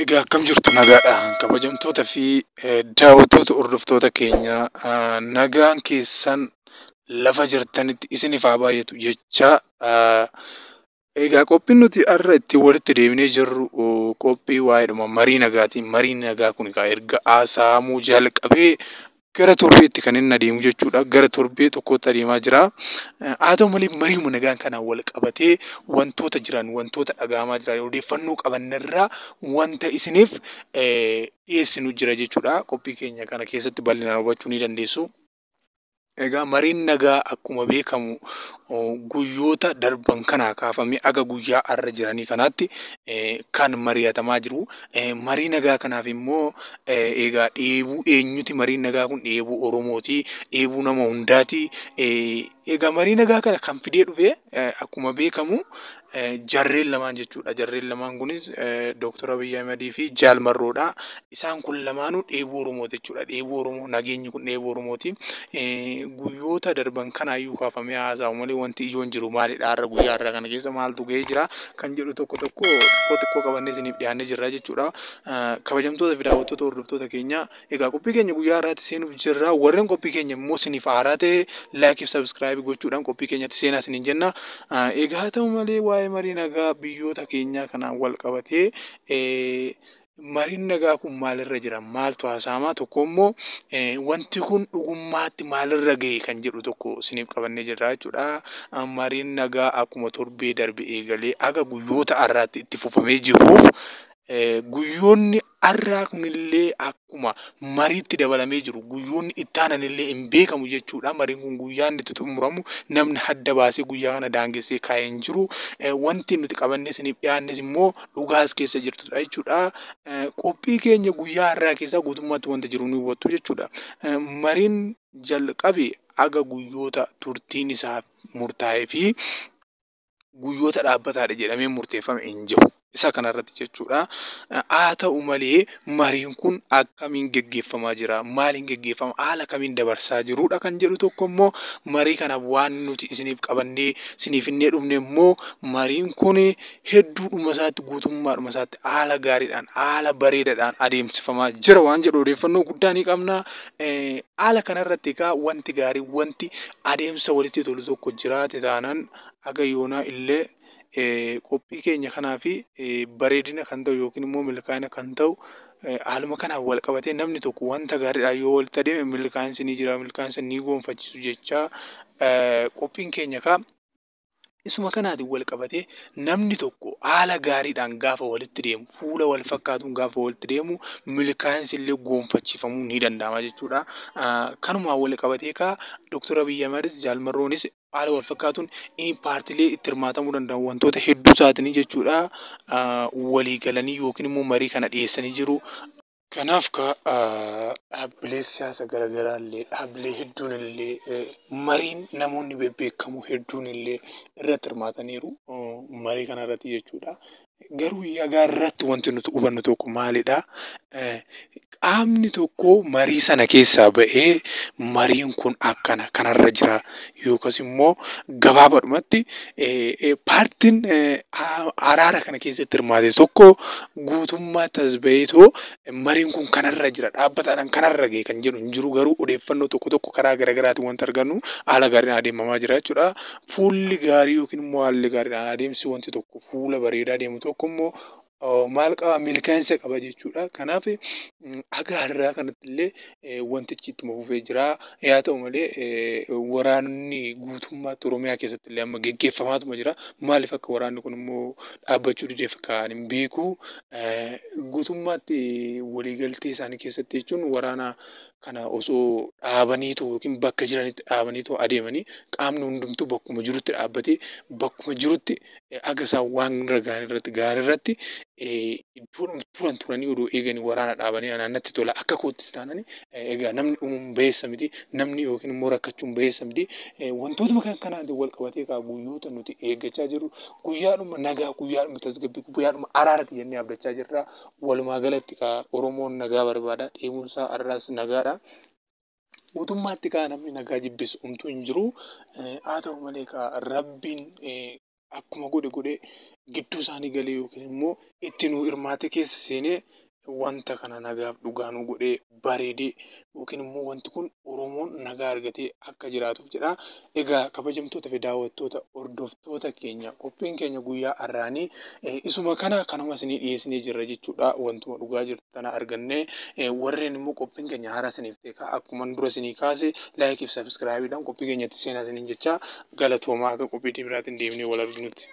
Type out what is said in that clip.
Egaa akkam jirtu, nagaadha? Kabajamtoota fi daawwattoota, hordoftoota keenya, nagaan keessan lafa jirtanitti isiniif haa baay'atu jechaa, egaa qophiin nuti har'a ittiin walitti deebinee jirru qophii waa'eedhuma marii nagaati. Mariin nagaa kun egaa erga haasa'amuu jalqabee gara torbeetti kan inni adeemu jechuudha. Gara torbee tokkootti adeemaa jira. Haa ta'u malee, mariuma nagaan kanaan wal qabatee wantoota jiran, wantoota dhaga'amaa jiran, odeeffannoo qabannirraa wanta isiniif dhiyeessinu jira jechuudha. Qophii keenya kana keessatti bal'inaan hubachuu ni dandeessu. Egaa mariin nagaa akkuma beekamu guyyoota darban kanaa kaafamee aga guyyaa har'a jiranii kanaatti kan mari'atamaa jiru. Marii nagaa kanaaf immoo egaa dheebuu eenyuti? Mariin nagaa kun dheebuu Oromooti. Dheebuu nama hundaati. Egaa marii nagaa kana kan fidee dhufe akkuma beekamu jarreen lamaan jechuudha. Jarreen lamaan kunis Dooktar Abiyyi Ahimedii fi Jaal Marroodha. Isaan kun lamaanuu dheebuu Oromooti jechuudha. Dheebuu Oromoo, nageenyi kun dheebuu Oromooti. Guyyoota darban kanaayyuu kaafamee haasa'u malee wanti ijoon jiru maalidha? Har'a, guyyaa har'aa kana keessa maaltu ga'ee jira kan jedhu tokko tokko xiqqoo xiqqoo qabannee isiniif dhiyaannee jirra jechuudha. Kabajamtoota fi daawwattoota, hordoftoota keenya, egaa qophii keenya guyyaa har'aatti seenuuf jirra. Warreen qophii keenya immoo isiniif haaraa ta'e like fi subscribe gochuudhaan qophii keenyatti seenaa isiniin jenna. Egaa haa ta'u malee, waa'ee marii nagaa biyyoota keenyaa kanaan wal qabatee mariin nagaa kun maalirra jira? Maaltu haasa'ama? Tokko immoo wanti kun dhugummaatti maalirra gahe kan jedhu tokko isiniif qabannee jirra jechuudha. Mariin nagaa akkuma torbee darbe eegalee aga guyyoota har'aatti itti fufamee jiruuf, guyyoonni har'aa kunillee akkuma mariitti dabalamee jiru guyyoonni itti aananillee hin beekamu jechuudha. Mariin kun guyyaa inni itti xumuramu namni adda baasee guyyaa kana daangessee kaa'ee hin jiru. Wanti nuti qabannee isiniif dhiyaannes immoo dhugaas keessa jirtudha jechuudha. Qophii keenya guyyaa har'aa keessaa guutummaatti wanta jiru ni hubattu jechuudha. Mariin jalqabe aga guyyoota turtiin isaa murtaa'ee fi guyyoota dhaabbataadha jedhamee murteeffame hin jiru. Isa kanarratti jechuudha. Haa ta'u malee, mariin kun akkamiin geggeeffamaa jira? Maaliin geggeeffama? Haala kamiin dabarsaa jirudha kan jedhu tokko immoo marii kanaaf waan nuti isiniif qabannee isiniif hin dhufne immoo, mariin kun hedduudhuma isaatti, guutummaadhuma isaatti haala gaariidhaan, haala bareedaadhaan adeemsifamaa jira waan jedhu odeeffannoo guddaa ni qabna. Haala kanarratti egaa wanti gaarii, wanti adeemsa walitti tolu tokko jiraate taanaan, haga yoonaa illee qophii keenya kanaa fi bareedina kan ta'u yookiin immoo milkaa'ina kan ta'u, haaluma kanaan wal qabatee namni tokko wanta gaariidhaan yoo walitti adeeme milkaa'insi ni jira, milkaa'insa ni gonfachiisu jechaa, qophiin keenya kaa isuma kanaatiin wal qabatee namni tokko haala gaariidhaan gaafa walitti deemu, fuula wal fakkaatuun gaafa walitti deemu, milkaa'insi illee gonfachiifamuu ni danda'ama jechuudha. Kanumaan wal qabatee kaa Dooktar Abiyyi Ahimedis Jaal Marroonis haala wal fakkaatuun paartiilee itti hirmaatamuu danda'an wantoota hedduu isaatiin jechuudha walii galanii yookiin immoo marii kana dhiyeessanii jiru. Kanaaf dhaabbilee siyaasa garaagaraa illee, dhaabbilee hedduun illee, mariin namoonni bebbeekamoo hedduun illee irratti hirmaataniiru marii kana irratti jechuudha. Garuu yagaa irratti wanti nuti hubannu tokko maalidhaa? Qaamni tokko marii sana keessaa ba'ee mariin kun akkana kanarra jira yookaas immoo gabaabaadhumatti paartiin araara kana keessatti hirmaate tokko guutummaatti as ba'eetoo mariin kun kanarra jira, dhaabbataadhaan kanarra gahe kan jedhu hin jiru. Garuu odeeffannoo tokko tokko karaa garaagaraatiin wanta argannu haala gaariidhaan adeemamaa jira jechuudha. Fuulli gaarii yookiin immoo haalli gaariidhaan adeemsi wanti tokko fuula bareedaa deemu tokko immoo maal qaba? Milkaa'insa qaba jechuudha. Kanaaf haga har'aa kanatti illee wantichi ittuma fufee jira. Haa ta'u malee, waraanni guutummaatti Oromiyaa keessatti illee amma geggeeffamaatuma jira. Maaliif akka waraanni kun immoo dhaabbachuu dideef kan hin beeku. Guutummaatti waliigaltee isaanii keessatti jechuun waraana kana osoo dhaabaniitu yookiin bakka jiranitti dhaabaniitu adeemanii, qaamni hundumtuu bakkuma jirutti dhaabbatee bakkuma jirutti haga isaan waan irra gahan irratti gahan irratti iddoodhuma turan turanii odoo eeganii waraana dhaabanii anaan natti tola akka koottis taanani. Egaa namni dhumuun bayeessa miti, namni yookiin immoo rakkachuun bayeessa miti. Wantootuma kan kanaatiin wal qabatee kaa guyyoota nuti eeggachaa jirru guyyaadhuma nagaa, guyyaadhuma tasgabbii, guyyaadhuma araarati jennee abdachaa jirra. Walumaa galatti kaa Oromoon nagaa barbaada, dheebuunsaa har'aas nagaadha. Guutummaatti kaa namni nagaa jibbisu homtuu hin jiru. Haa ta'u malee, kaa Rabbiin akkuma godhe godhee gidduu isaanii galee yookiin immoo itti nu hirmaatee keessa seenee wanta kana nagaaf dhugaa nu godhee bareedee yookiin immoo wanti kun Oromoon nagaa argatee akka jiraatuuf jedha. Egaa kabajamtoota fi daawwattoota hordoftoota keenya, qophiin keenya guyyaa har'aanii isuma kana kanuma isinii dhiyeessinee jirra jechuudha. Wantuma dhugaa jirtu tana argannee, warreen immoo qophiin keenya haaraa isiniif ta'e akkuma dura isinii kaase like fi subscribe iidhaan qophii keenyatti seenaa isiniin jecha. Galatoomaa, akka qophii biraatiin deemnee wal arginutti.